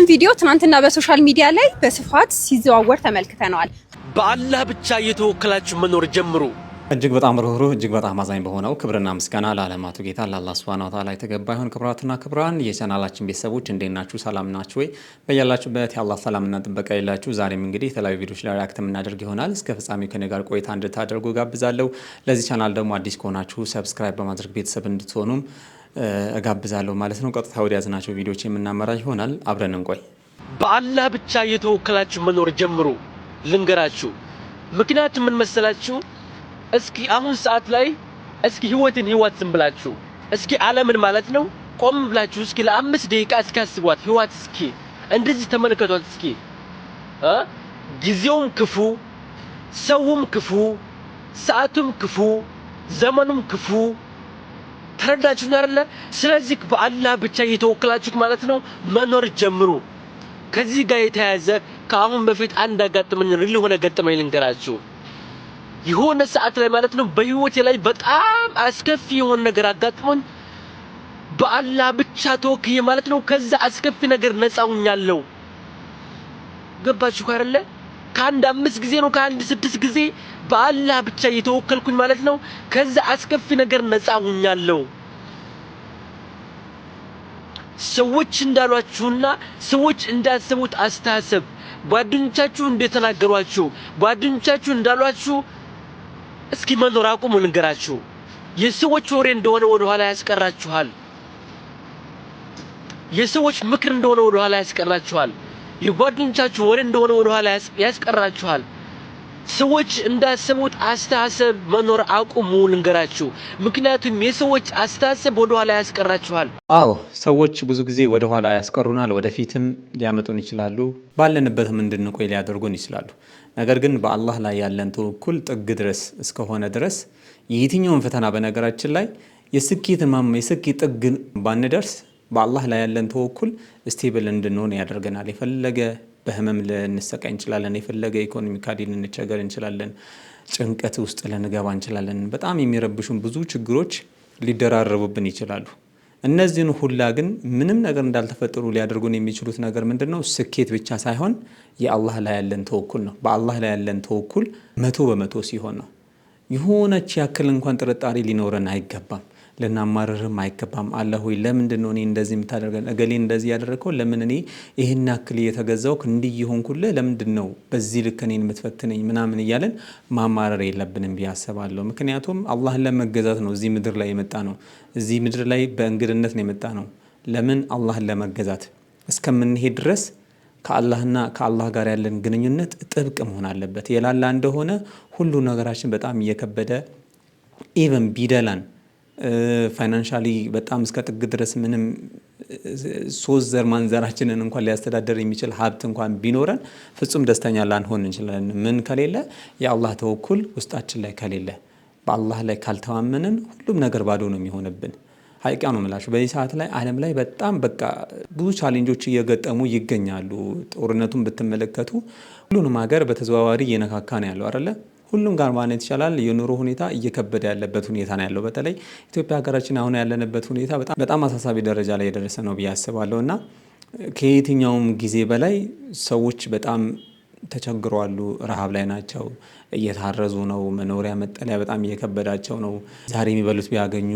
ይህንን ቪዲዮ ትናንትና በ social media ላይ በስፋት ሲዘዋወር ተመልክተነዋል። በአላህ ብቻ እየተወከላችሁ መኖር ጀምሩ። እጅግ በጣም ርኅሩህ፣ እጅግ በጣም አዛኝ በሆነው ክብርና ምስጋና ለዓለማቱ ጌታ ለአላህ ሱብሃነሁ ወተዓላ የተገባ ይሁን። ክቡራትና ክቡራን የቻናላችን ቤተሰቦች እንዴት ናችሁ? ሰላም ናችሁ ወይ? በያላችሁበት የአላህ ሰላምና ጥበቃ ይላችሁ። ዛሬም እንግዲህ የተለያዩ ቪዲዮዎች ላይ react የምናደርግ ይሆናል። እስከ ፍጻሜው ከኔ ጋር ቆይታ እንድታደርጉ ጋብዛለሁ። ለዚህ ቻናል ደግሞ አዲስ ከሆናችሁ subscribe በማድረግ ቤተሰብ እንድትሆኑም እጋብዛለሁ ማለት ነው። ቀጥታ ወደ ያዝናቸው ቪዲዮዎች የምናመራ ይሆናል። አብረን እንቆይ። በአላህ ብቻ እየተወከላችሁ መኖር ጀምሩ። ልንገራችሁ፣ ምክንያቱም ምን መሰላችሁ? እስኪ አሁን ሰዓት ላይ እስኪ ህይወትን ህይወት ዝም ብላችሁ፣ እስኪ ዓለምን ማለት ነው፣ ቆም ብላችሁ እስኪ ለ5 ደቂቃ እስኪ አስቧት። ህይወት እስኪ እንደዚህ ተመልከቷት እስኪ። ጊዜውም ክፉ፣ ሰውም ክፉ፣ ሰዓቱም ክፉ፣ ዘመኑም ክፉ። ተረዳችሁ አይደለ? ስለዚህ በአላህ ብቻ እየተወከላችሁ ማለት ነው መኖር ጀምሩ። ከዚህ ጋር የተያያዘ ከአሁን በፊት አንድ አጋጥመኝ real የሆነ ገጠመኝ ልንገራችሁ። የሆነ ሰዓት ላይ ማለት ነው በህይወቴ ላይ በጣም አስከፊ የሆነ ነገር አጋጥሞኝ በአላህ ብቻ ተወክዬ ማለት ነው ከዛ አስከፊ ነገር ነፃ ሆኛለሁ። ገባችሁ አይደለ? ከአንድ አምስት ጊዜ ነው፣ ከአንድ ስድስት ጊዜ በአላህ ብቻ እየተወከልኩኝ ማለት ነው ከዛ አስከፊ ነገር ነፃ ሆኛለሁ። ሰዎች እንዳሏችሁና ሰዎች እንዳሰቡት አስተሳሰብ፣ ጓደኞቻችሁ እንደተናገሯችሁ፣ ጓደኞቻችሁ እንዳሏችሁ እስኪ መኖር አቁሙ። ልንገራችሁ፣ የሰዎች ወሬ እንደሆነ ወደ ኋላ ያስቀራችኋል። የሰዎች ምክር እንደሆነ ወደ ኋላ ያስቀራችኋል። የጓደኞቻችሁ ወሬ እንደሆነ ወደ ኋላ ያስቀራችኋል። ሰዎች እንዳሰቡት አስተሳሰብ መኖር አቁሙ ልንገራችሁ። ምክንያቱም የሰዎች አስተሳሰብ ወደ ኋላ ያስቀራችኋል። አዎ፣ ሰዎች ብዙ ጊዜ ወደ ኋላ ያስቀሩናል፣ ወደፊትም ሊያመጡን ይችላሉ፣ ባለንበትም እንድንቆይ ሊያደርጉን ይችላሉ። ነገር ግን በአላህ ላይ ያለን ተወኩል ጥግ ድረስ እስከሆነ ድረስ የትኛውን ፈተና፣ በነገራችን ላይ የስኬት ማማ፣ የስኬት ጥግ ባንደርስ በአላህ ላይ ያለን ተወኩል stable እንድንሆን ያደርገናል። የፈለገ በህመም ልንሰቃይ እንችላለን። የፈለገ economically ልንቸገር እንችላለን። ጭንቀት ውስጥ ልንገባ እንችላለን። በጣም የሚረብሹን ብዙ ችግሮች ሊደራረቡብን ይችላሉ። እነዚህን ሁላ ግን ምንም ነገር እንዳልተፈጠሩ ሊያደርጉን የሚችሉት ነገር ምንድን ነው? ስኬት ብቻ ሳይሆን የአላህ ላይ ያለን ተወኩል ነው። በአላህ ላይ ያለን ተወኩል 100% ሲሆን ነው። የሆነች ያክል እንኳን ጥርጣሬ ሊኖረን አይገባም። ልናማርርም አይገባም። አላህ ሆይ፣ ለምንድን ነው እኔ እንደዚህ የምታደርገን? እገሌ እንደዚህ ያደረግከው ለምን? እኔ ይህን ያክል እየተገዛውክ፣ እንዲህ የሆንኩልህ ለምንድን ነው በዚህ ልክ እኔን የምትፈትነኝ? ምናምን እያለን ማማረር የለብንም ብዬ አስባለሁ። ምክንያቱም አላህን ለመገዛት ነው እዚህ ምድር ላይ የመጣነው። እዚህ ምድር ላይ በእንግድነት ነው የመጣነው። ለምን? አላህን ለመገዛት እስከምንሄድ ድረስ ከአላህና ከአላህ ጋር ያለን ግንኙነት ጥብቅ መሆን አለበት። የላላ እንደሆነ ሁሉ ነገራችን በጣም እየከበደ፣ even ቢደላን፣ financially በጣም እስከ ጥግ ድረስ ምንም ሶስት ዘር ማንዘራችንን እንኳን ሊያስተዳደር የሚችል ሀብት እንኳን ቢኖረን ፍጹም ደስተኛ ላንሆን እንችላለን። ምን ከሌለ? የአላህ ተወኩል ውስጣችን ላይ ከሌለ፣ በአላህ ላይ ካልተማመንን ሁሉም ነገር ባዶ ነው የሚሆንብን። ሀቂቃ ነው የምላችሁ። በዚህ ሰዓት ላይ ዓለም ላይ በጣም በቃ ብዙ challenge ኦች እየገጠሙ ይገኛሉ። ጦርነቱን ብትመለከቱ ሁሉንም ሀገር በተዘዋዋሪ እየነካካ ነው ያለው አይደለ? ሁሉም ጋር ማለት ይቻላል የኑሮ ሁኔታ እየከበደ ያለበት ሁኔታ ነው ያለው። በተለይ ኢትዮጵያ ሀገራችን አሁን ያለንበት ሁኔታ በጣም አሳሳቢ ደረጃ ላይ የደረሰ ነው ብዬ አስባለሁ እና ከየትኛውም ጊዜ በላይ ሰዎች በጣም ተቸግረዋሉ። ረሃብ ላይ ናቸው፣ እየታረዙ ነው። መኖሪያ መጠለያ በጣም እየከበዳቸው ነው። ዛሬ የሚበሉት ቢያገኙ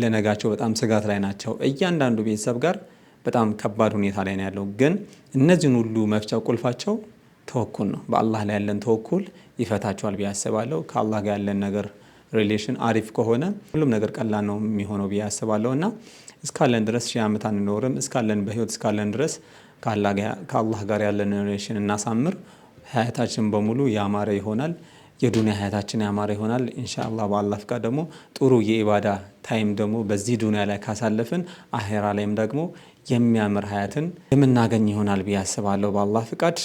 ለነጋቸው በጣም ስጋት ላይ ናቸው። እያንዳንዱ ቤተሰብ ጋር በጣም ከባድ ሁኔታ ላይ ነው ያለው። ግን እነዚህን ሁሉ መፍቻ ቁልፋቸው ተወኩል ነው። በአላህ ላይ ያለን ተወኩል ይፈታቸዋል ብዬ አስባለሁ። ከአላህ ጋር ያለን ነገር relation አሪፍ ከሆነ ሁሉም ነገር ቀላል ነው የሚሆነው ብዬ አስባለሁ። እና እስካለን ድረስ 1000 ዓመት አንኖርም። እስካለን በህይወት እስካለን ድረስ ከአላህ ጋር ያለን relation እናሳምር። ሀያታችን በሙሉ ያማረ ይሆናል። የዱንያ ሀያታችን ያማረ ይሆናል። ኢንሻአላህ በአላህ ፍቃድ ደግሞ ጥሩ የኢባዳ time ደግሞ በዚህ ዱንያ ላይ ካሳለፍን አሄራ ላይም ደግሞ የሚያምር ሀያትን የምናገኝ ይሆናል ብዬ አስባለሁ። በአላህ ፍቃድ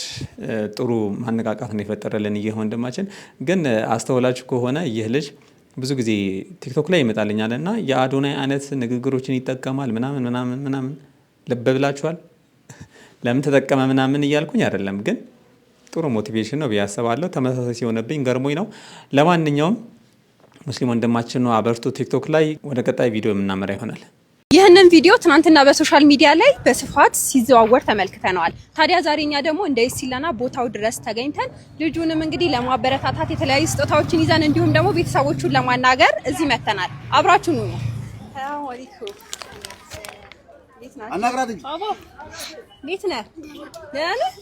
ጥሩ ማነቃቃት ነው የፈጠረልን ይህ ወንድማችን። ግን አስተውላችሁ ከሆነ ይህ ልጅ ብዙ ጊዜ ቲክቶክ ላይ ይመጣልኛል እና የአዶናይ አይነት ንግግሮችን ይጠቀማል ምናምን ምናምን ምናምን። ልብ ብላችኋል? ለምን ተጠቀመ ምናምን እያልኩኝ አይደለም፣ ግን ጥሩ motivation ነው ብዬ አስባለሁ። ተመሳሳይ ሲሆንብኝ ገርሞኝ ነው። ለማንኛውም ሙስሊም ወንድማችን ነው፣ አበርቱ። ቲክቶክ ላይ ወደ ቀጣይ ቪዲዮ የምናመራ ይሆናል። ይህ ይህንን ቪዲዮ ትናንትና በ social media ላይ በስፋት ሲዘዋወር ተመልክተነዋል። ታዲያ ዛሬ እኛ ደግሞ እንደ የሲለና ቦታው ድረስ ተገኝተን ልጁንም እንግዲህ ለማበረታታት የተለያዩ ስጦታዎችን ይዘን እንዲሁም ደግሞ ቤተሰቦቹን ለማናገር እዚህ መተናል። አብራችሁን ሁኑ። ሰላም አለይኩም። እንዴት ነህ? ደህና ነህ?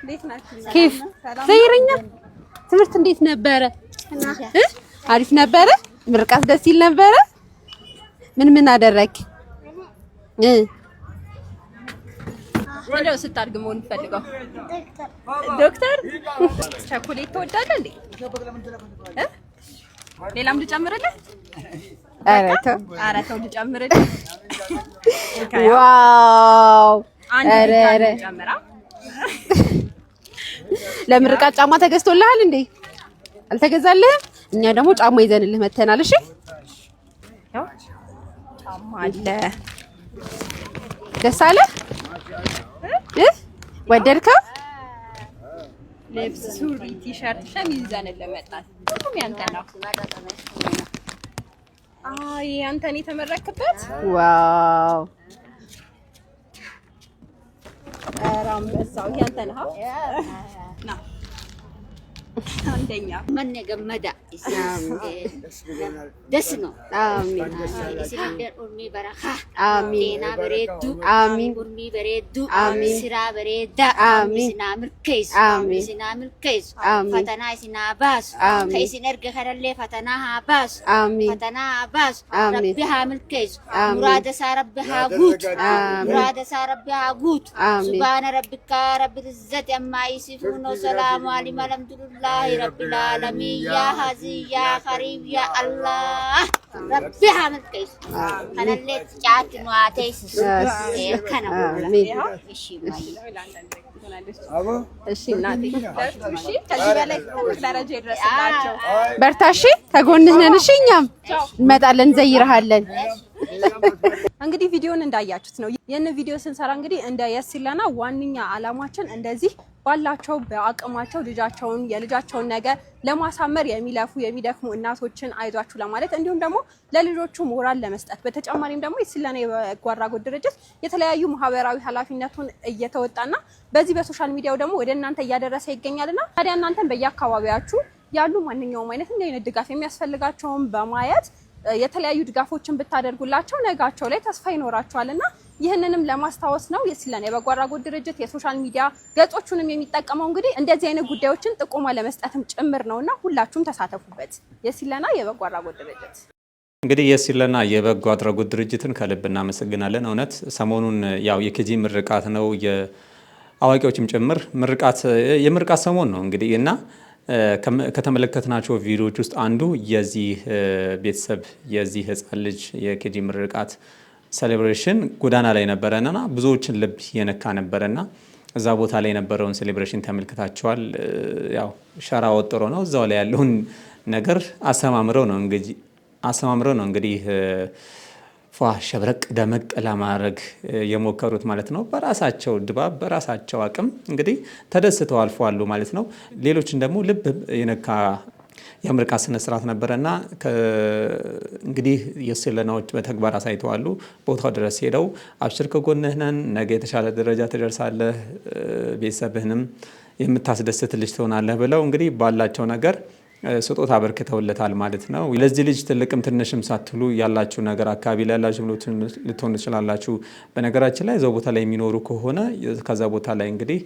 እንዴት ናችሁ? كيف ዘይረኛ ትምህርት እንዴት ነበረ? አሪፍ ነበረ። ምርቃት ደስ ይል ነበረ። ምን ምን አደረክ? ምንድን ነው ስታድግ መሆን የምትፈልገው? ዶክተር። ቸኮሌት ትወዳለህ እንዴ? ሌላም ልጨምርልህ? ኧረ ተው፣ ኧረ ተው ልጨምርልህ። Wow! አንድ ኧረ ኧረ ልጨምራ። ለምርቃት ጫማ ተገዝቶልሃል እንዴ? አልተገዛልህም? እኛ ደግሞ ጫማ ይዘንልህ መተናል። እሺ ጫማ አለ። ደስ አለ? ወደድከው? ልብስ፣ ሱሪ፣ ቲሸርት፣ ሸሚዝ ይዘንልህ መጣን። ሁሉም ያንተ ነው። አይ ያንተን የተመረክበት። Wow! ኧረ አንበሳው ያንተ ነው። ና አንደኛ መነ ገመዳ ደስ ነው። አሚን Isinillee urmii barakaa አሚን ጤና bareedduu አሚን urmii bareedduu አሚን siraa bareedaa አሚን isinaa milkeessu አሚን isinaa milkeessu አሚን fatanaa isinaa baasu አሚን ka isin erge kanallee fatanaa haa baasu አሚን fatanaa haa baasu አሚን rabbi haa milkeessu አሚን muraada isaa rabbi haa guutu አሚን muraada isaa rabbi haa guutu አሚን سبحان ربك رب العزة عما يصفون وسلام على الحمد لله رب العالمين يا هزي يا قريب يا الله ربي haa milkeessu kanallee caatti nu haa teessisu kana አሚን እሺ ማይ እሺ እናቴ እሺ፣ ከዚህ በላይ ትልቅ ደረጃ ይድረስላቸው። በርታ። እሺ ከጎንህ ነን። እሺ እኛም እንመጣለን፣ እንዘይርሃለን። እንግዲህ ቪዲዮን እንዳያችሁት ነው። ይህን ቪዲዮ ስንሰራ እንግዲህ እንደ የሲለና ዋነኛ ዓላማችን እንደዚህ ባላቸው በአቅማቸው ልጃቸውን የልጃቸውን ነገር ለማሳመር የሚለፉ የሚደክሙ እናቶችን አይዟችሁ ለማለት እንዲሁም ደግሞ ለልጆቹ ሞራል ለመስጠት በተጨማሪም ደግሞ የሲለና የበጎ አድራጎት ድርጅት የተለያዩ ማህበራዊ ኃላፊነቱን እየተወጣና በዚህ በ social media ው ደግሞ ወደ እናንተ እያደረሰ ይገኛልና ታዲያ እናንተን በየአካባቢያችሁ ያሉ ማንኛውም አይነት እንዲህ አይነት ድጋፍ የሚያስፈልጋቸውን በማየት የተለያዩ ድጋፎችን ብታደርጉላቸው ነጋቸው ላይ ተስፋ ይኖራቸዋል እና ይህንንም ለማስታወስ ነው የሲለና የበጎ አድራጎት ድርጅት የ social media ገጾቹንም የሚጠቀመው እንግዲህ እንደዚህ አይነት ጉዳዮችን ጥቆማ ለመስጠትም ጭምር ነው እና ሁላችሁም ተሳተፉበት። የሲለና የበጎ አድራጎት ድርጅት እንግዲህ የሲለና የበጎ አድራጎት ድርጅትን ከልብ እናመሰግናለን። እውነት ሰሞኑን ያው የ KG ምርቃት ነው፣ የአዋቂዎችም ጭምር ምርቃት የምርቃት ሰሞን ነው እንግዲህ እና ከተመለከትናቸው ቪዲዮዎች ውስጥ አንዱ የዚህ ቤተሰብ የዚህ ህፃን ልጅ የ KG ምርቃት celebration ጎዳና ላይ ነበረና ብዙዎችን ልብ የነካ ነበረና እዛ ቦታ ላይ የነበረውን celebration ተመልክታቸዋል። ያው ሸራ ወጥሮ ነው እዛው ላይ ያለውን ነገር አሰማምረው ነው እንግዲህ ፏ ሸብረቅ ደመቅ ለማድረግ የሞከሩት ማለት ነው። በራሳቸው ድባብ በራሳቸው አቅም እንግዲህ ተደስተው አልፈዋሉ ማለት ነው። ሌሎችን ደግሞ ልብ የነካ የምርቃት ስነ ስርዓት ነበረና እንግዲህ የሲለናዎች በተግባር አሳይተዋሉ። ቦታው ድረስ ሄደው አብሽር ከጎንህ ነን፣ ነገ የተሻለ ደረጃ ትደርሳለህ፣ ቤተሰብህንም የምታስደስት ልጅ ትሆናለህ ብለው እንግዲህ ባላቸው ነገር ስጦታ አበርክተውለታል ማለት ነው። ለዚህ ልጅ ትልቅም ትንሽም ሳትሉ ያላችሁ ነገር አካባቢ ላይ ያላችሁ ልትሆኑ ትችላላችሁ። በነገራችን ላይ እዛው ቦታ ላይ የሚኖሩ ከሆነ ከዛ ቦታ ላይ እንግዲህ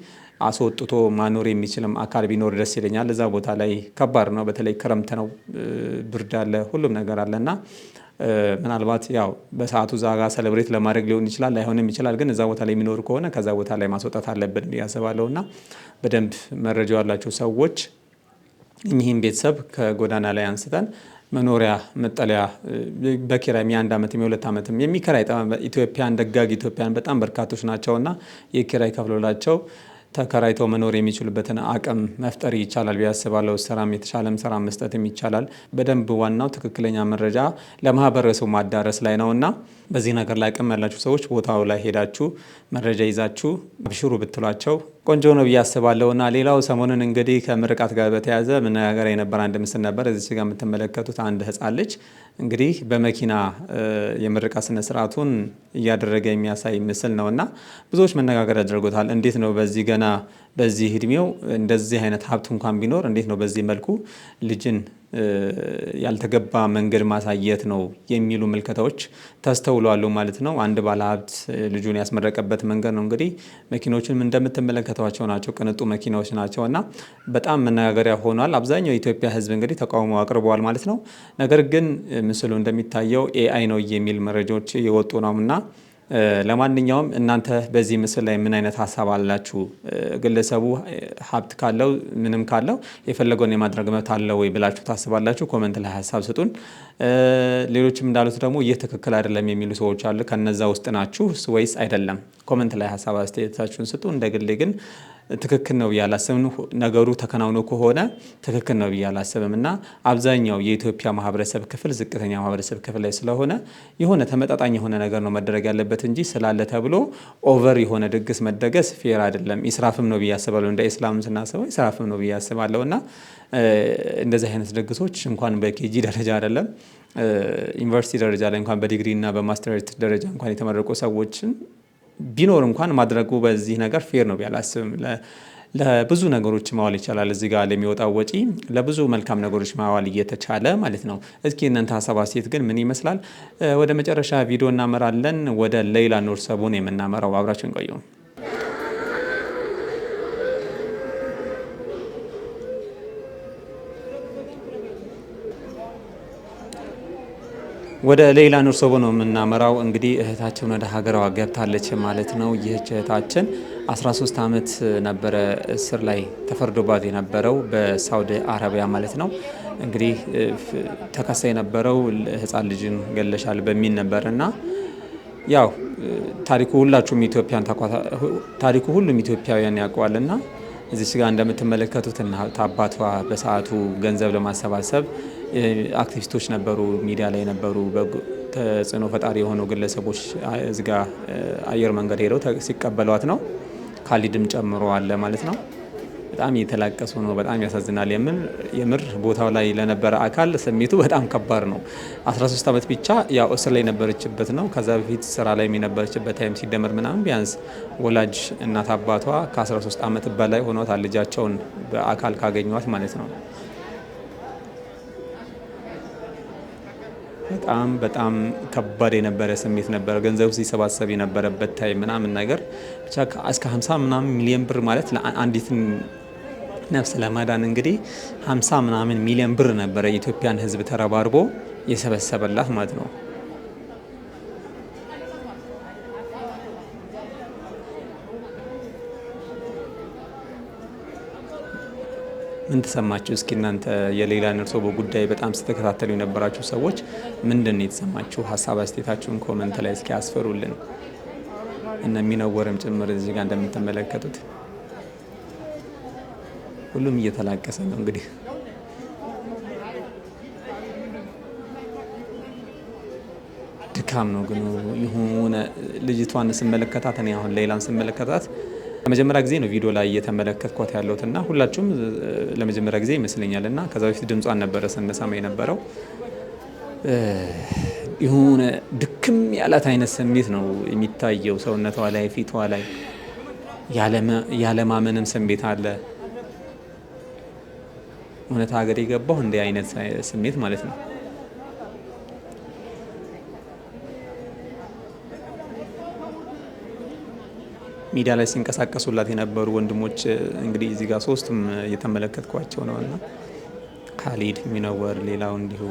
አስወጥቶ ማኖር የሚችልም አካል ቢኖር ደስ ይለኛል። እዛ ቦታ ላይ ከባድ ነው። በተለይ ክረምት ነው፣ ብርድ አለ፣ ሁሉም ነገር አለና ምናልባት ያው በሰዓቱ እዛ ጋር celebrate ለማድረግ ሊሆን ይችላል፣ ላይሆንም ይችላል። ግን እዛ ቦታ ላይ የሚኖሩ ከሆነ ከዛ ቦታ ላይ ማስወጣት አለብን ብዬ አስባለሁ። እና በደንብ መረጃው ያላቸው ሰዎች እኚህን ቤተሰብ ከጎዳና ላይ አንስተን መኖሪያ መጠለያ በኪራይም የአንድ ዓመትም የሁለት ዓመትም የሚከራይ ኢትዮጵያን ደጋግ ኢትዮጵያን በጣም በርካቶች ናቸውና የኪራይ ከፍሎላቸው ተከራይተው መኖር የሚችሉበትን አቅም መፍጠር ይቻላል ብዬ አስባለሁ። ስራም የተሻለም ስራ መስጠትም ይቻላል። በደንብ ዋናው ትክክለኛ መረጃ ለማህበረሰቡ ማዳረስ ላይ ነውና በዚህ ነገር ላይ አቅም ያላችሁ ሰዎች ቦታው ላይ ሄዳችሁ መረጃ ይዛችሁ አብሽሩ ብትሏቸው ቆንጆ ነው ብዬ አስባለሁ። እና ሌላው ሰሞኑን እንግዲህ ከምርቃት ጋር በተያያዘ መነጋገሪያ የነበረ አንድ ምስል ነበር። እዚች ጋር የምትመለከቱት አንድ ህፃን ልጅ እንግዲህ በመኪና የምርቃት ስነ ስርዓቱን እያደረገ የሚያሳይ ምስል ነው እና ብዙዎች መነጋገር ያደርጉታል። እንዴት ነው በዚህ ገና በዚህ እድሜው እንደዚህ አይነት ሀብት እንኳን ቢኖር እንዴት ነው በዚህ መልኩ ልጅን ያልተገባ መንገድ ማሳየት ነው የሚሉ ምልከታዎች ተስተውለዋል ማለት ነው። አንድ ባለሀብት ልጁን ያስመረቀበት መንገድ ነው። እንግዲህ መኪኖቹንም እንደምትመለከቷቸው ናቸው፣ ቅንጡ መኪናዎች ናቸው እና በጣም መነጋገሪያ ሆኗል። አብዛኛው የኢትዮጵያ ሕዝብ እንግዲህ ተቃውሞ አቅርበዋል ማለት ነው። ነገር ግን ምስሉ እንደሚታየው AI ነው የሚል መረጃዎች የወጡ ነው እና ለማንኛውም እናንተ በዚህ ምስል ላይ ምን አይነት ሀሳብ አላችሁ? ግለሰቡ ሀብት ካለው ምንም ካለው የፈለገውን የማድረግ መብት አለው ወይ ብላችሁ ታስባላችሁ? Comment ላይ ሀሳብ ስጡን። ሌሎችም እንዳሉት ደግሞ ይህ ትክክል አይደለም የሚሉ ሰዎች አሉ። ከነዛ ውስጥ ናችሁ ወይስ አይደለም? Comment ላይ ሀሳብ አስተያየታችሁን ስጡ። እንደ ግሌ ግን ትክክል ነው ብዬ አላስብም። ነገሩ ተከናውኖ ከሆነ ትክክል ነው ብዬ አላስብም እና አብዛኛው የኢትዮጵያ ማህበረሰብ ክፍል ዝቅተኛ ማህበረሰብ ክፍል ላይ ስለሆነ የሆነ ተመጣጣኝ የሆነ ነገር ነው መደረግ ያለበት እንጂ ስላለ ተብሎ over የሆነ ድግስ መደገስ fair አይደለም። ኢስራፍም ነው ብዬ አስባለሁ። እንደ ኢስላም ስናስበው ኢስራፍም ነው ብዬ አስባለሁ እና እንደዚህ አይነት ድግሶች እንኳን በ KG ደረጃ አይደለም፣ ዩኒቨርሲቲ ደረጃ ላይ እንኳን በዲግሪ እና በማስተሬት ደረጃ እንኳን የተመረቁ ሰዎችን ቢኖር እንኳን ማድረጉ በዚህ ነገር fair ነው ብዬ አላስብም። ለብዙ ነገሮች ማዋል ይቻላል። እዚህ ጋር ለሚወጣው ወጪ ለብዙ መልካም ነገሮች ማዋል እየተቻለ ማለት ነው። እስኪ እናንተ ሀሳብ አስተያየት ግን ምን ይመስላል? ወደ መጨረሻ ቪዲዮ እናመራለን። ወደ ሌይላ ኑር ሰቡን የምናመራው አብራችን ቆዩ። ወደ ሌይላ ኑር ሶቦ ነው የምናመራው። እንግዲህ እህታችን ወደ ሀገሯ ገብታለች ማለት ነው። ይህች እህታችን 13 ዓመት ነበረ እስር ላይ ተፈርዶባት የነበረው በሳውዲ አረቢያ ማለት ነው። እንግዲህ ተከሳ የነበረው ህፃን ልጅን ገለሻል በሚል ነበር እና ያው ታሪኩ ሁላችሁም ኢትዮጵያን ታሪኩ ሁሉም ኢትዮጵያውያን ያውቀዋልና እዚች ጋር እንደምትመለከቱት እናት አባቷ በሰዓቱ ገንዘብ ለማሰባሰብ አክቲቪስቶች ነበሩ፣ ሚዲያ ላይ ነበሩ፣ ተጽዕኖ ፈጣሪ የሆኑ ግለሰቦች እዚጋ አየር መንገድ ሄደው ሲቀበሏት ነው። ካሊድም ጨምሮ አለ ማለት ነው። በጣም እየተላቀሱ ነው። በጣም ያሳዝናል። የምር ቦታው ላይ ለነበረ አካል ስሜቱ በጣም ከባድ ነው። 13 ዓመት ብቻ ያው እስር ላይ የነበረችበት ነው። ከዛ በፊት ስራ ላይ የነበረችበት time ሲደመር ምናምን ቢያንስ ወላጅ እናት አባቷ ከ13 ዓመት በላይ ሆኗታል ልጃቸውን በአካል ካገኟት ማለት ነው። በጣም በጣም ከባድ የነበረ ስሜት ነበረ። ገንዘቡ ሲሰባሰብ የነበረበት time ምናምን ነገር ብቻ እስከ 50 ምናምን ሚሊዮን ብር ማለት አንዲትን ነፍስ ለማዳን እንግዲህ 50 ምናምን ሚሊዮን ብር ነበረ የኢትዮጵያን ሕዝብ ተረባርቦ የሰበሰበላት ማለት ነው። ምን ተሰማችሁ? እስኪ እናንተ የሌይላ ኑር ሶቦ ጉዳይ በጣም ስትከታተሉ የነበራችሁ ሰዎች ምንድን ነው የተሰማችሁ? ሀሳብ አስተያየታችሁን comment ላይ እስኪ አስፈሩልን። እነ ሚነወርም ጭምር እዚህ ጋር እንደምትመለከቱት ሁሉም እየተላቀሰ ነው እንግዲህ። ድካም ነው ግን የሆነ ልጅቷን ስመለከታት፣ እኔ አሁን ሌይላን ስመለከታት ለመጀመሪያ ጊዜ ነው ቪዲዮ ላይ እየተመለከትኳት ያለሁት እና ሁላችሁም ለመጀመሪያ ጊዜ ይመስለኛል እና ከዛ በፊት ድምጿን ነበረ ስንሰማ የነበረው። የሆነ ድክም ያላት አይነት ስሜት ነው የሚታየው ሰውነቷ ላይ፣ ፊቷ ላይ ያለማመንም ስሜት አለ። እውነት ሀገር የገባሁ እንዲህ አይነት ስሜት ማለት ነው። ሚዲያ ላይ ሲንቀሳቀሱላት የነበሩ ወንድሞች እንግዲህ እዚህ ጋር ሶስቱም እየተመለከትኳቸው ነው እና ካሊድ ሚነወር፣ ሌላው እንዲሁ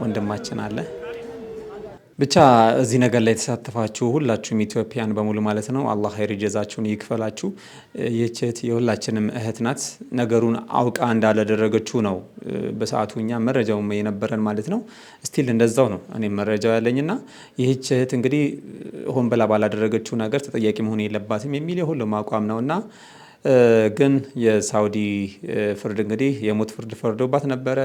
ወንድማችን አለ። ብቻ እዚህ ነገር ላይ የተሳተፋችሁ ሁላችሁም ኢትዮጵያን በሙሉ ማለት ነው አላህ ኸይር ጀዛችሁን ይክፈላችሁ። ይህች እህት የሁላችንም እህት ናት። ነገሩን አውቃ እንዳላደረገችው ነው በሰዓቱ እኛ መረጃውም የነበረን ማለት ነው። Still እንደዛው ነው እኔም መረጃው ያለኝና ይህች እህት እንግዲህ ሆን ብላ ባላደረገችው ነገር ተጠያቂ መሆን የለባትም የሚል የሁሉም አቋም ነውና ግን የሳውዲ ፍርድ እንግዲህ የሞት ፍርድ ፈርዶባት ነበረ።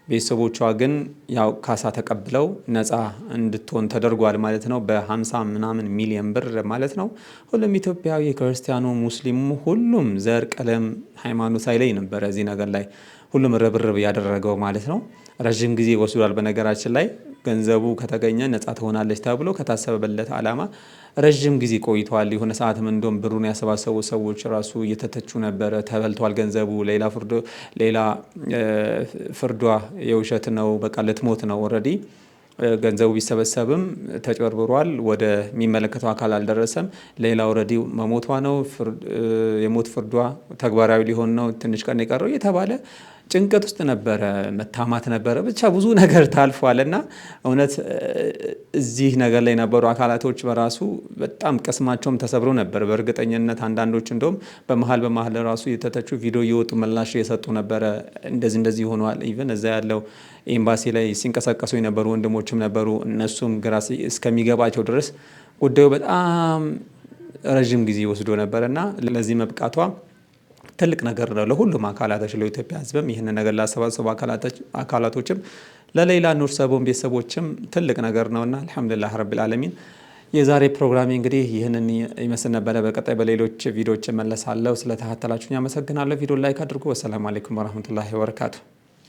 ቤተሰቦቿ ግን ያው ካሳ ተቀብለው ነፃ እንድትሆን ተደርጓል ማለት ነው። በ50 ምናምን ሚሊዮን ብር ማለት ነው። ሁሉም ኢትዮጵያዊ፣ ክርስቲያኑ፣ ሙስሊሙ፣ ሁሉም ዘር፣ ቀለም፣ ሃይማኖት ሳይለይ ነበረ እዚህ ነገር ላይ ሁሉም ርብርብ ያደረገው ማለት ነው። ረዥም ጊዜ ወስዷል። በነገራችን ላይ ገንዘቡ ከተገኘ ነፃ ትሆናለች ተብሎ ከታሰበበት ዓላማ ረዥም ጊዜ ቆይተዋል። የሆነ ሰዓትም እንደውም ብሩን ያሰባሰቡ ሰዎች ራሱ እየተተቹ ነበረ። ተበልቷል ገንዘቡ፣ ሌላ ፍርዷ የውሸት ነው፣ በቃ ልትሞት ነው already ገንዘቡ ቢሰበሰብም ተጭበርብሯል፣ ወደ የሚመለከተው አካል አልደረሰም። ሌላ already መሞቷ ነው፣ የሞት ፍርዷ ተግባራዊ ሊሆን ነው፣ ትንሽ ቀን የቀረው እየተባለ ጭንቀት ውስጥ ነበረ፣ መታማት ነበረ፣ ብቻ ብዙ ነገር ታልፏል። እና እውነት እዚህ ነገር ላይ የነበሩ አካላቶች በራሱ በጣም ቅስማቸውም ተሰብሮ ነበር። በእርግጠኝነት አንዳንዶች እንደውም በመሀል በመሀል ራሱ የተተቹ ቪዲዮ እየወጡ ምላሽ እየሰጡ ነበረ። እንደዚህ እንደዚህ ሆኗል። Even እዛ ያለው ኤምባሲ ላይ ሲንቀሳቀሱ የነበሩ ወንድሞችም ነበሩ። እነሱም ግራ እስከሚገባቸው ድረስ ጉዳዩ በጣም ረዥም ጊዜ ወስዶ ነበረ እና ለዚህ መብቃቷ ትልቅ ነገር ነው ለሁሉም አካላቶች፣ ለኢትዮጵያ ሕዝብም ይህንን ነገር ላሰባሰቡ አካላቶችም ለሌላ ኑር ሰቦን ቤተሰቦችም ትልቅ ነገር ነውና አልሐምዱሊላህ ረቢል ዓለሚን። የዛሬ ፕሮግራሜ እንግዲህ ይህንን ይመስል ነበረ። በቀጣይ በሌሎች ቪዲዮዎች እመለሳለሁ። ስለተከታተላችሁኝ አመሰግናለሁ። ቪዲዮ like አድርጉ። ወሰላሙ አለይኩም ወረህመቱላሂ ወበረካቱ።